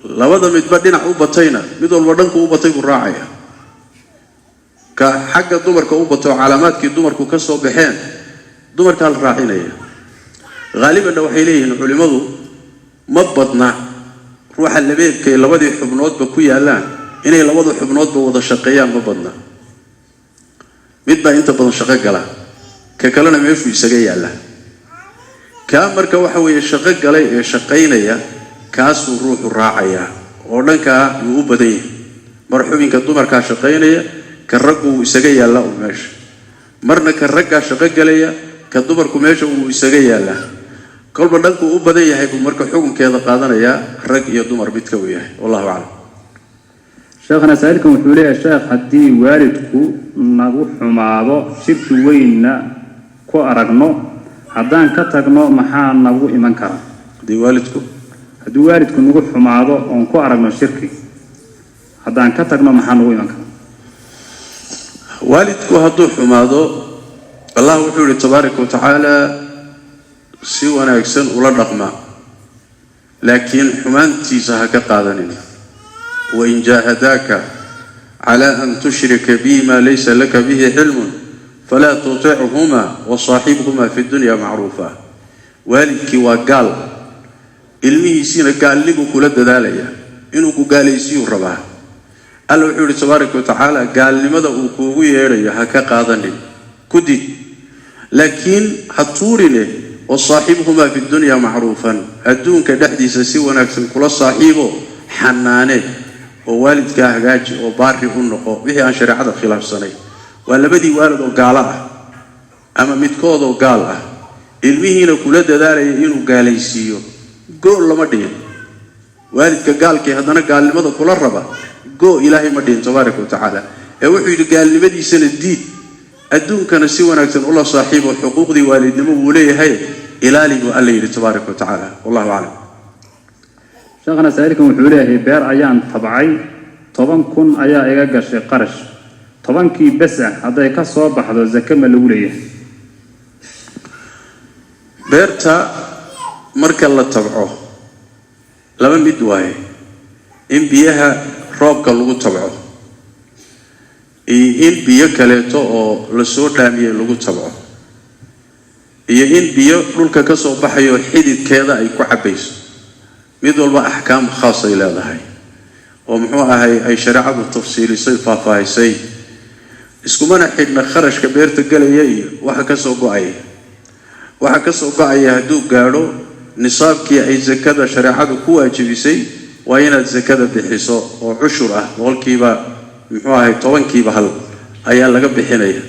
Labada midba dhinac u batayna, mid walba dhanku u batay buu raacaya. Ka xagga dumarka u bato, calaamaadkii dumarku ka soo baxeen, dumarkaa la raacinaya. Haalibanna waxay leeyihiin culimmadu, ma badna ruuxa labeebka ay labadii xubnoodba ku yaallaan inay labada xubnoodba wada shaqeeyaan. Ma badna. Mid baa inta badan shaqo gala, ka kalena meeshuu isaga yaalla. Kaa marka waxa weeye shaqo galay ee shaqaynaya, kaasuu ruuxu raacayaa oo dhankaa yuu u badan yahay. Mar xubinka dumarkaa shaqaynaya, ka raggu wuu isaga yaallaa uu meesha. Marna ka raggaa shaqo galaya, ka dumarku meesha uu isaga yaallaa. Kolba dhankuu u badan yahay buu marka xukunkeeda qaadanayaa, rag iyo dumar midka uu yahay. Wallahu aclam. Sheekhana, saa'ilkan wuxuu leeyahay: sheekh, haddii waalidku nagu xumaado, shirki weynna ku aragno, haddaan ka tagno, maxaa nagu iman kara? Haddii waalidku Haddii waalidku nagu xumaado oon ku aragno shirki, haddaan ka tagno, maxaa nagu iman kara? Waalidku hadduu xumaado, Allah wuxuu yihi tabaaraka wa tacaala: si wanaagsan ula dhaqma, laakiin xumaantiisa ha ka qaadanin. Wain jaahadaaka cala an tushrika bi ma laysa laka bihi cilmun falaa tutichuma wasaaxibhuma fi dunya macruufa. Waalidkii waa gaal, ilmihiisiina gaalnibuu kula dadaalaya, inuu ku gaalaysiiyuu rabaa. Alla wuxuu yihi tabaaraka wa tacaala: gaalnimada uu kuugu yeedhayo ha ka qaadanin, ku did, laakiin ha tuurine. Wasaaxibhumaa fi dunya macruufan, adduunka dhexdiisa si wanaagsan kula saaxiibo, xanaane oo waalidkaa hagaaji oo baari u noqo, wixii aan shareecada khilaafsanay. Waa labadii waalid oo gaalo ah ama midkoodoo gaal ah, ilmihiina kula dadaalaya inuu gaalaysiiyo. Gool lama dhihin waalidka gaalkii haddana gaalnimada kula raba, go Ilaahay ma dhihin tabaaraka wa tacaala. Ee wuxuu yidhi: gaalnimadiisana diid, adduunkana si wanaagsan ula saaxiibo, xuquuqdii waalidnimo wuu leeyahay ilaali, buu Alla yidhi tabaaraka wa tacaala. Wallahu aclam. Sheekhana, saa'ilkan wuxuu leeyahay: beer ayaan tabcay, 10,000 ayaa iga gashay qarash. 10-kii bes ah hadday ka soo baxdo, zake ma lagu leeyahay? Beerta marka la tabco laba mid waaye: in biyaha roobka lagu tabco iyo in biyo kaleeto oo lasoo dhaamiyey lagu tabco, iyo in biyo dhulka ka soo baxayo xididkeeda ay ku cabbayso. Mid walba axkaam khaas ay leedahay oo muxuu ahay ay shareecadu tafsiilisay, faahfaahisay. Iskumana xidhna kharashka beerta gelaya iyo waxa ka soo go-aya. Waxa ka soo go-aya hadduu gaadho nisaabkii ay sakada shareecadu ku waajibisay, waa inaad sakada bixiso oo cushur ah, boqolkiiba muxuu ahay 10-kiiba hal ayaa laga bixinaya.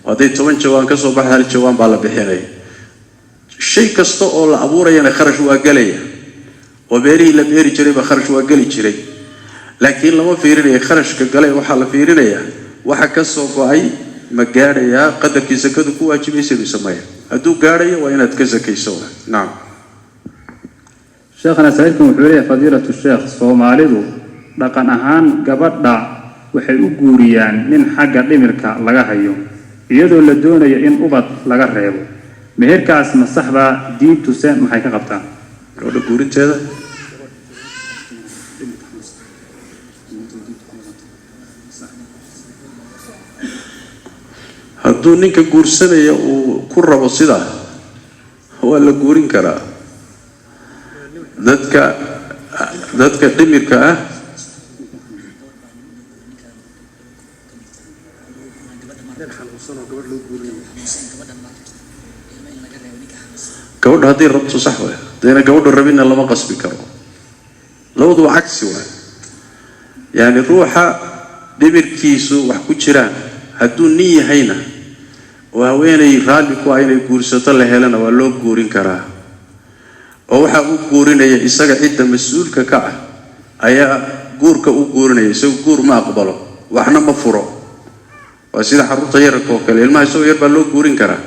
Hadday 10 jawaan ka soo baxda, hal jawaan baa la bixinaya. Shay kasta oo la abuurayana kharash waa gelaya, oo beerihii la beeri jirayba kharash waa geli jiray, laakiin lama fiirinaya kharashka galay. Waxaa la fiirinayaa waxa ka soo go-ay ma gaadhayaa qadarkii sakadu ku waajibaysa mise maya. Hadduu gaadhayo, waa inaad ka sakayso. Nacam. Sheekhana, saa'ilkan wuxuu leeyahay: fadiilatu sheekh, Soomaalidu dhaqan ahaan gabadha waxay u guuriyaan nin xagga dhimirka laga hayo, iyadoo la doonayo in ubad laga reebo. Meherkaas ma saxbaa? Diintuse maxay ka qabtaa? Gabadha guurinteeda? Hadduu ninka guursanaya uu ku rabo sidaa, waa la guurin karaa. Dadka dhimirka ah gabadhu hadday rabto sax waay, haddayna gabadhu rabinna lama qasbi karo. Labaduba cagsi waay. Yacni ruuxa dhimirkiisu wax ku jiraan hadduu nin yahayna oo haweenay raalli ku ah inay guursato la helana, waa loo guurin karaa, oo waxaa u guurinaya isaga cidda mas-uulka ka ah ayaa guurka u guurinaya. Isagu guur ma aqbalo, waxna ma furo. Waa sida carruurta yararka oo kale, ilmaha isagoo yar baa loo guurin karaa,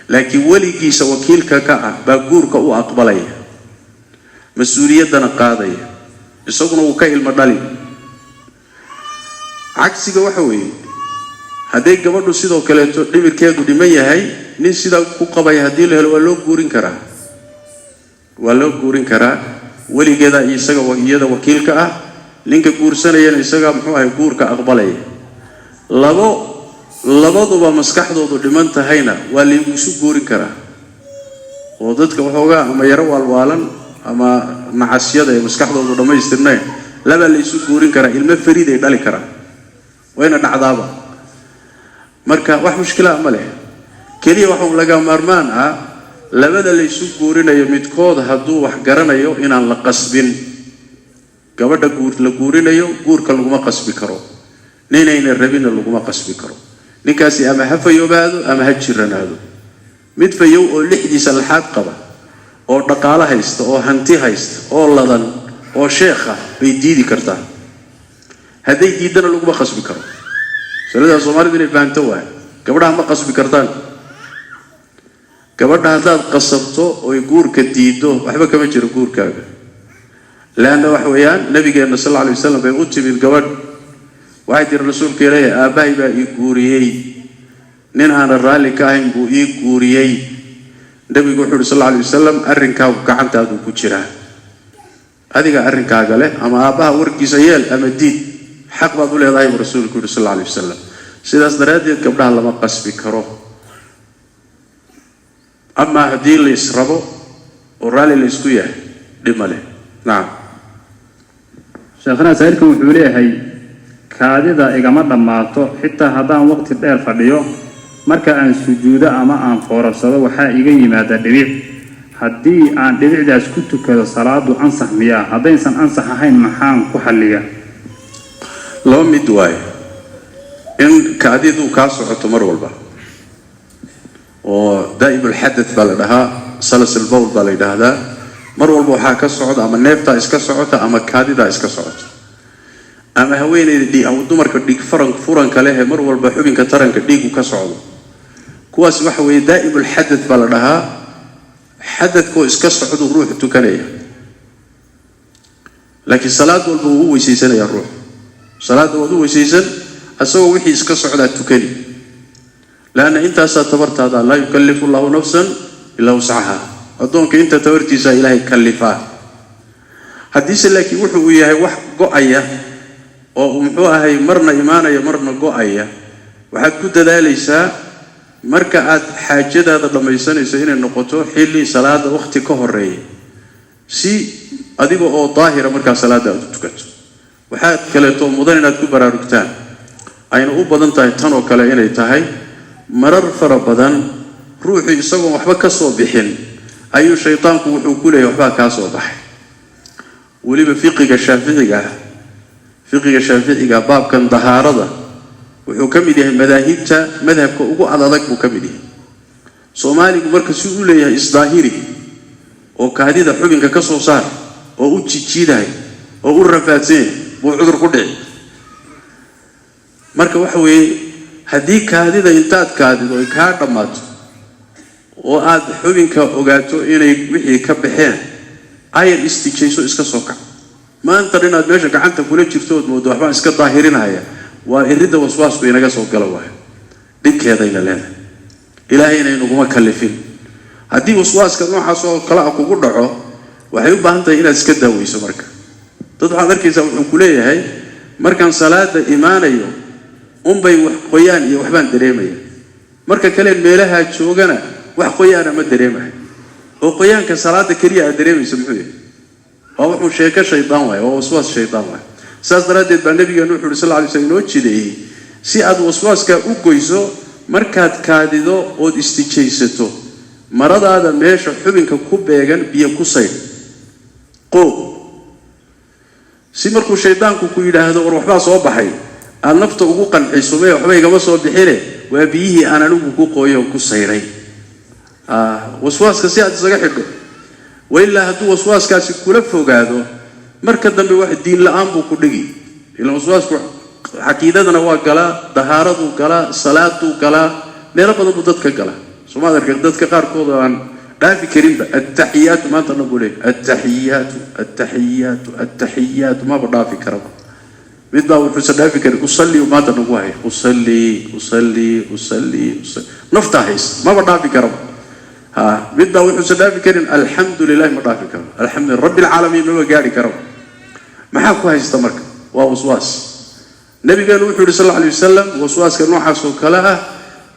laakiin weligiisa wakiilka ka ah baa guurka u aqbalaya, mas-uuliyaddana qaadaya, isaguna wuu ka ilmo dhali. Cagsiga waxa weeye, hadday gabadhu sidoo kaleeto dhimirkeedu dhiman yahay, nin sidaa ku qabaya haddii la helo, waa loo guurin karaa, waa loo guurin karaa. Weligeeda isaga iyada wakiilka ah, ninka guursanayana isaga muxuu ahay guurka aqbalaya. Labo labaduba maskaxdoodu dhiman tahayna waa laysu guurin karaa, oo dadka waxoogaa ama yaro waalwaalan ama nacasyada ee maskaxdoodu dhammaystirnayn labaa laysu guurin karaa, ilmo fariid ay dhali karaa, wayna dhacdaaba. Marka wax mushkilaa ma leh. Keliya waxaa laga maarmaan ah, labada laysu guurinayo midkood hadduu wax garanayo inaan la qasbin. Gabadha guur la guurinayo guurka laguma qasbi karo, ninayna rabinna laguma qasbi karo. Ninkaasi ama ha fayoobaado ama ha jiranaado. Mid fayow oo lixdiisa laxaad qaba oo dhaqaalo haysta oo hanti haysta oo ladan oo sheekha bay diidi kartaa. Hadday diiddana laguma qasbi karo. Masalada Soomaalidu inay fahanto waay. Gabadhaha ma qasbi kartaan. Gabadha haddaad qasabto oy guurka diiddo, waxba kama jiro guurkaaga. Leanna waxa weeyaan, nabigeenna sal alla alay wasalam bay u timid gabadh. Waxay tiri, "Rasuulka Ilaahi, aabbahay baa ii guuriyey, nin aanan raalli ka ahayn buu ii guuriyey." Nabigu wuxuu uhi sal alla alay wasalam, "Arrinkaagu gacantaaduu ku jiraa, adiga arrinkaaga leh, ama aabbaha warkiisa yeel ama diid, xaq baad u leedahay," buu rasuulku yuhi sal alla alay wasalam. Sidaas daraaddeed gabdhaha lama qasbi karo. Amaa haddii la israbo oo raalli la isku yahay, dhib ma leh. Nacam. Sheekhana, saa'ilkan wuxuu leeyahay, kaadida igama dhammaato xitaa haddaan waqti dheer fadhiyo. Marka aan sujuudo ama aan foorarsado waxaa iga yimaada dhibic. Haddii aan dhibicdaas ku tukado, salaadu ansax miyaa? Haddaysan ansax ahayn, maxaan ku xalliyaa? Laba mid waaye: in kaadidu kaa socoto mar walba oo daa'imulxadath baa la dhahaa, salasil bowl baa la yidhaahdaa, mar walba waxaa ka socda ama neeftaa iska socota ama kaadidaa iska socota, ama haweeneyda dumarka dhiig furanka leh ee mar walba xubinka taranka dhiigu ka socdo, kuwaas waxa weeye daa'imulxadath baa la dhahaa. Xadadkoo iska socduu ruuxu tukanaya, laakiin salaad walba wuu u weysaysanayaa ruux. Salaadda waad u weysaysan, asagoo wixii iska socdaa tukani, leanna intaasaa tabartaada. Laa yukallifu allahu nafsan ilaa wuscaha, addoonka inta tabartiisaa Ilaahay kallifaa. Haddiise laakiin wuxu uu yahay wax go-aya oo muxuu ahay marna imaanaya marna go-aya, waxaad ku dadaalaysaa marka aad xaajadaada dhammaysanayso inay noqoto xilli salaada waqti ka horeeya, si adiga oo daahira markaa salaadda aad u tukato. Waxaad kaleeto mudan inaad ku baraarugtaan, ayna u badan tahay tan oo kale inay tahay, marar fara badan ruuxu isagoon waxba ka soo bixin ayuu shaydaanku wuxuu ku leeyahy, "Waxbaa kaa soo baxay." Weliba fiqiga shaaficiga ah, fiqiga shaaficiga baabkan dahaarada wuxuu ka mid yahay madaahibta, madhabka ugu adadag buu ka mid yahay. Soomaaligu marka si u leeyahay isdaahiri oo kaadida xubinka ka soo saar oo u jijiidahay oo u rafaadsan yahay buu cudur ku dhici. Marka waxa weeye, haddii kaadida intaad kaadido ay kaa dhammaato oo aad xubinka ogaato inay wixii ka baxeen, ayar istijayso, iska soo kac. Maanta inaad meesha gacanta kula jirto ood moodo waxbaan iska daahirinaya, waa iridda waswaasku inaga soo gala waayo, dhibkeedayna leedahay. Ilaahayna inaguma kallifin. Haddii waswaaska noocaas oo kale a kugu dhaco, waxay u baahan tahay inaad iska daaweyso. Marka dad waxaad arkaysaa wuxuu ku leeyahay, "Markaan salaada imaanayo unbay wax qoyaan iyo waxbaan dareemaya." Marka kale meelaha joogana wax qoyaana ma dareemahay, oo qoyaanka salaada keliya aad dareemayso muxuu yahay? Waa wuxuu sheeko shaydaan waay, waa waswaas shaydaan waay. Saas daraaddeed baa nabigeenu wuxuu yidhi sal lla alay slam inoo jideeyey si aad waswaaskaa u goyso, markaad kaadido ood istijaysato, maradaada meesha xubinka ku beegan biyo ku saydh, qoob, si markuu shaydaanku ku yidhaahdo war waxbaa soo baxay, aad nafta ugu qanciso, mee waxba igama soo bixine, waa biyihii aan anigu ku qooyo ku saydhay. Waswaaska si aad isaga xidho. Wailaa hadduu waswaaskaasi kula fogaado, marka dambe wax diin la-aan buu ku dhigi. Ilaan waswaasku caqiidadana waa galaa, dahaaraduu galaa, salaaduu galaa, meelo badan buu dadka galaa. Somaad arka dadka qaarkood oo aan dhaafi karinba attaxiyaatu maanta dhan buu leeyahy, attaxiyaatu attaxiyaatu attaxiyaatu, maba dhaafi karaba. Mid baa wuxuusan dhaafi karin usalli maanta dhan ku haya, usalli usalli usalli usalli, naftaa haysa, maba dhaafi karaba. Ha, mid baa wuxuusan dhaafi karin alxamdu lilahi, ma dhaafi karo, alxamdu rabbi alcaalamiin maba gaari karaba. Maxaa ku haysta marka? Waa waswaas. Nabigeenu wuxuu yidhi sal alla alay wasalam, waswaaska noocaas oo kale ah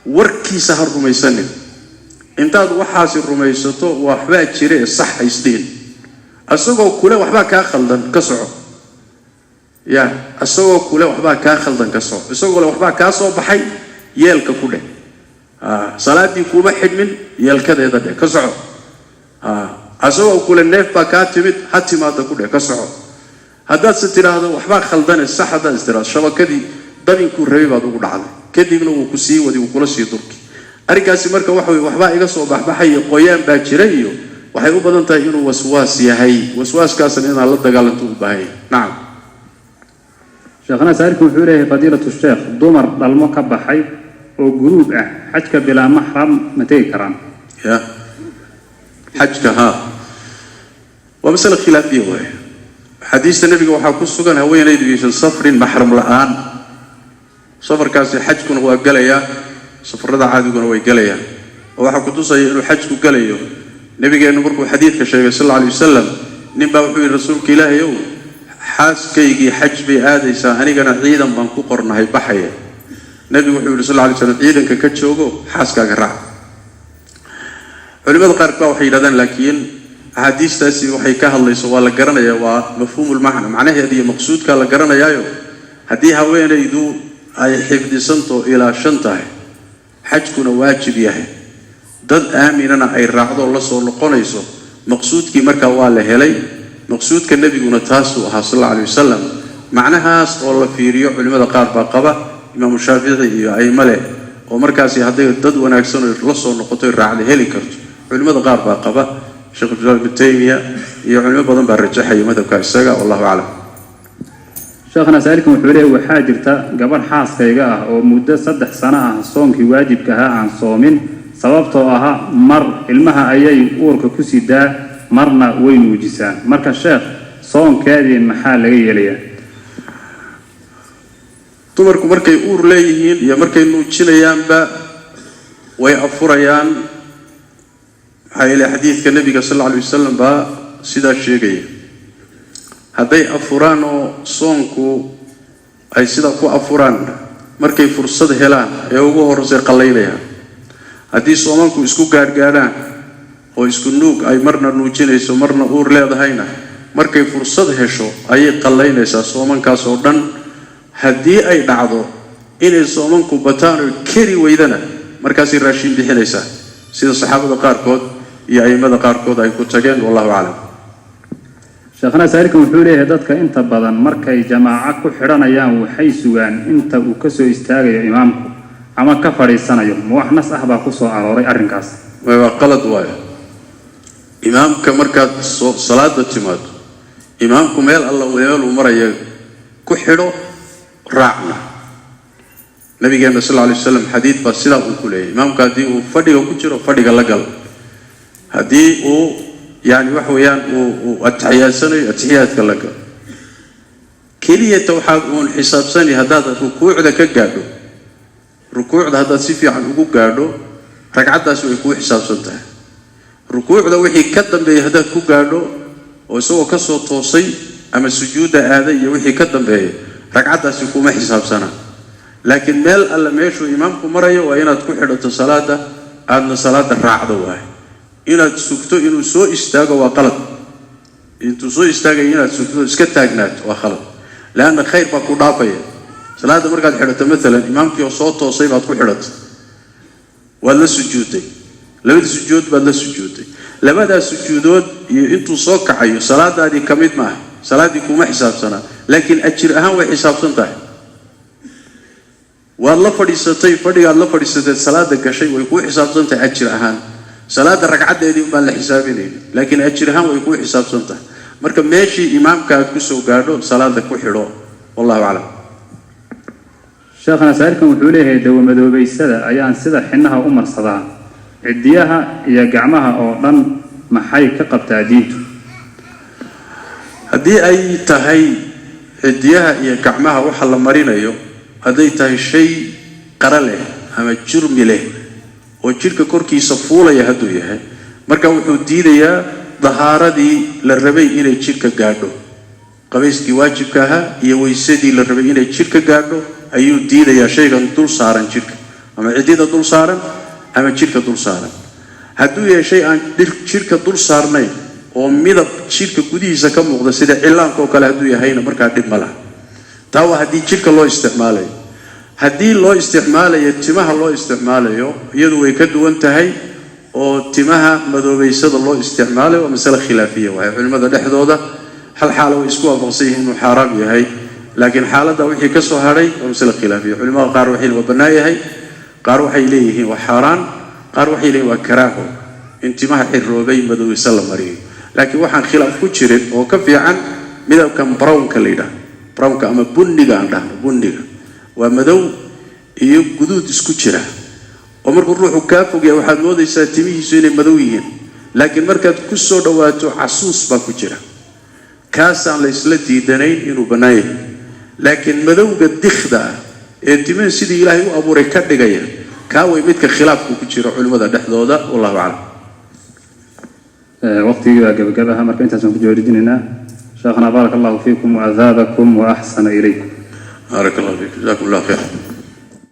warkiisa ha rumaysanin. Intaad waxaasi rumaysato waxbaa jira ee sax haysdhihin, isagoo kule waxbaa kaa khaldan ka soco, ya isagoo kule waxbaa kaa khaldan ka soco, isagoo le waxbaa kaa soo baxay yeelka ku dheh, salaadii kuuma xidhmin yeelkadeeda dheh, ka soco. Isagoo kule neef baa kaa timid, ha timaada ku dheh, ka soco. Haddaadse tidhaahdo waxbaa khaldane sax, haddaad is tidhahdo shabakadii dabinkuu rabay baad ugu dhacday, kadibna wuu ku sii wadi, wuu kula sii durki arrinkaasi. Marka waxa weye waxbaa iga soo baxbaxaya, qoyaan baa jira, iyo waxay u badan tahay inuu waswaas yahay. Waswaaskaasna inaad la dagaalanto u baahan yahay. Nacam. Sheekhana saa'ilku wuxuu leeyahay, fadiilatu sheekh, dumar dhalmo ka baxay oo guruub ah xajka bilaa maxram ma tegi karaan? Ya, xajka haa, waa masale khilaafiya waaye. Xadiista nebiga waxaa ku sugan haweenaydu yaysan safrin maxram la-aan. Safarkaasi xajkuna waa gelayaa, safarada caadiguna way gelayaan, oo waxaa ku tusaya inuu xajku gelayo nebigeennu markuu xadiidka sheegay sal alla alay wasalam, nin baa wuxuu yidhi, rasuulka ilaahay ow, xaaskaygii xaj bay aadaysaa, anigana ciidan baan ku qornahay baxaya. Nebigu wuxuu yidhi sal alla alay slam, ciidanka ka joogo, xaaskaaga raac. Culimada qaar baa waxay yidhahdaan laakiin axaadiistaasi waxay ka hadlayso waa la garanayaa, waa mafhuumulmacna, macnaheeda iyo maqsuudkaa la garanayaayo. Haddii haweenaydu ay xifdisanto ilaa 5 tahay, xajkuna waajib yahay, dad aaminana ay raacdo la soo noqonayso, maqsuudkii markaa waa la helay. Maqsuudka nebiguna taasuu ahaa sal alla alay wasalam. Macnahaas oo la fiiriyo culimmada qaar baa qaba, imaamu Shaafici iyo aimo leh, oo markaasi hadday dad wanaagsan oo la soo noqoto raacda heli karto. Culimmada qaar baa qaba, Sheekh Islaam Ibnu Taymiya iyo culimo badan baa rajaxaya madhabka isaga, wallahu aclam. Sheekhana saa'ilkan wuxuu leeyahay, waxaa jirta gabadh xaaskayga ah oo muddo 3 sano ah soonkii waajibka ahaa aan soomin, sababtoo aha mar ilmaha ayay uurka ku sidaa, marna way nuujisaa. Marka sheekh, soonkeedii maxaa laga yeelayaa? Dumarku markay uur leeyihiin iyo markay nuujinayaanba way afurayaan, maxaa yeelay xadiidka nebiga sal alla alay wasalam baa sidaa sheegaya. Hadday afuraan oo soonku ay sidaa ku afuraan, markay fursad helaan ee ugu horreysay qallaynayaan. Haddii soomanku isku gaadhgaadhaan oo isku nuug ay marna nuujinayso marna uur leedahayna, markay fursad hesho ayay qallaynaysaa soomankaas oo dhan. Haddii ay dhacdo inay soomanku bataan oo keri weydana, markaasay raashin bixinaysaa, sida saxaabada qaarkood iyo a'immada qaarkood ay ku tageen, wallahu aclam. Sheekhana saa'ilkan wuxuu leeyahay, dadka inta badan markay jamaaco ku xidhanayaan waxay sugaan inta uu ka soo istaagayo imaamku ama ka fadhiisanayo. Ma wax nas ah baa ku soo arooray arrinkaas? Waa qalad waayo. Imaamka markaad soo salaada timaado, imaamku meel alla meel uu maraya ku xidho, raacna. Nabigeena sal alla alay wasalam xadiid baa sidaa uu ku leeyahy. Imaamka haddii uu fadhiga ku jiro, fadhiga la gal. Haddii uu yani waxa weeyaan uu atixiyaadsanayo, atixiyaadka la gal. Keliyata waxaad uun xisaabsani haddaad rukuucda ka gaadho, rukuucda haddaad si fiican ugu gaadho, ragcaddaasi way kuu xisaabsan tahay. Rukuucda wixii ka dambeeyay haddaad ku gaadho oo isagoo ka soo toosay ama sujuudda aaday iyo wixii ka dambeeyay, ragcaddaasi kuma xisaabsanaa. Laakiin meel alle meeshuu imaamku marayo waa inaad ku xidhato salaada, aadna salaada raacdo. Waaye inaad sugto inuu soo istaago waa qalad. Intuu soo istaagayo inaad sugto, iska taagnaato waa khalad, leanna khayr baa ku dhaafaya. Salaadda markaad xidhato, maalan imaamkii oo soo toosay baad ku xidhatay, waad la sujuudday, labadii sujuud baad la sujuudday. Labadaas sujuudood iyo intuu soo kacayo salaadaadii ka mid maaha, salaaddii kuma xisaabsanaa, laakiin ajir ahaan way xisaabsan tahay. Waad la fadhiisatay, fadhigaad la fadhiisateed salaada gashay way kuu xisaabsan tahay ajir ahaan. Salaada ragcaddeedii umbaan la xisaabinaynin, laakiin ajir ahaan way kuu xisaabsan tahay. Marka meeshii imaamka aad kusoo gaadho salaada ku xidho. Wallahu aclam. Sheekhana, saa'ilkan wuxuu leeyahay: dawamadoobaysada ayaan sida xinnaha u marsadaa ciddiyaha iyo gacmaha oo dhan, maxay ka qabtaa diintu? Haddii ay tahay ciddiyaha iyo gacmaha waxa la marinayo, hadday tahay shay qara leh ama jurmi leh oo jidhka korkiisa fuulaya hadduu yahay, marka wuxuu diidayaa dahaaradii la rabay inay jidhka gaadho. Qabayskii waajibka ahaa iyo weysadii la rabay inay jidhka gaadho ayuu diidayaa shaygan dul saaran jidhka, ama ciddida dul saaran ama jidhka dul saaran. Hadduu yahay shay aan jidhka dul saarnayn oo midab jidhka gudihiisa ka muuqda, sida cillaanka oo kale hadduu yahayna, markaa dhib ma laha. Taa waa haddii jidhka loo isticmaalayo. Haddii loo isticmaalayo timaha loo isticmaalayo, iyadu way ka duwan tahay, oo timaha madoobaysada loo isticmaalayo waa masale khilaafiya. Waaye culimmada dhexdooda hal xaalo way isku waafaqsan yihiin inuu xaaraam yahay, laakiin xaaladda wixii ka soo hadhay waa masale khilaafiya. Culimada qaar waxay waa bannaan yahay, qaar waxay leeyihiin waa xaaraan, qaar waxay leeyihin waa karaaho in timaha xiroobay madoobaysa la mariyo. Laakiin waxaan khilaaf ku jirin oo ka fiican midabkan brownka la yidhaahdo, brownka ama bunniga aan dhahno. Bunniga waa madow iyo guduud isku jira, oo markuu ruuxu kaa fogyahay waxaad moodaysaa timihiisu inay madow yihiin, laakiin markaad ku soo dhowaato casuus baa ku jira. Kaasaan la isla diidanayn inuu bannaan yahay. Laakiin madowga dikhda ah ee timaha sidii Ilaahay u abuuray ka dhigaya, kaa way midka khilaafku ku jiro culimmada dhexdooda. Wallahu aclam. Waqtigii baa gabagabaha, marka intaasaan ku joojinaynaa. Sheekhana, baaraka allahu fiikum wa athaabakum wa axsana ilaykum. Baarak allah fiik, jazakum allah khayr.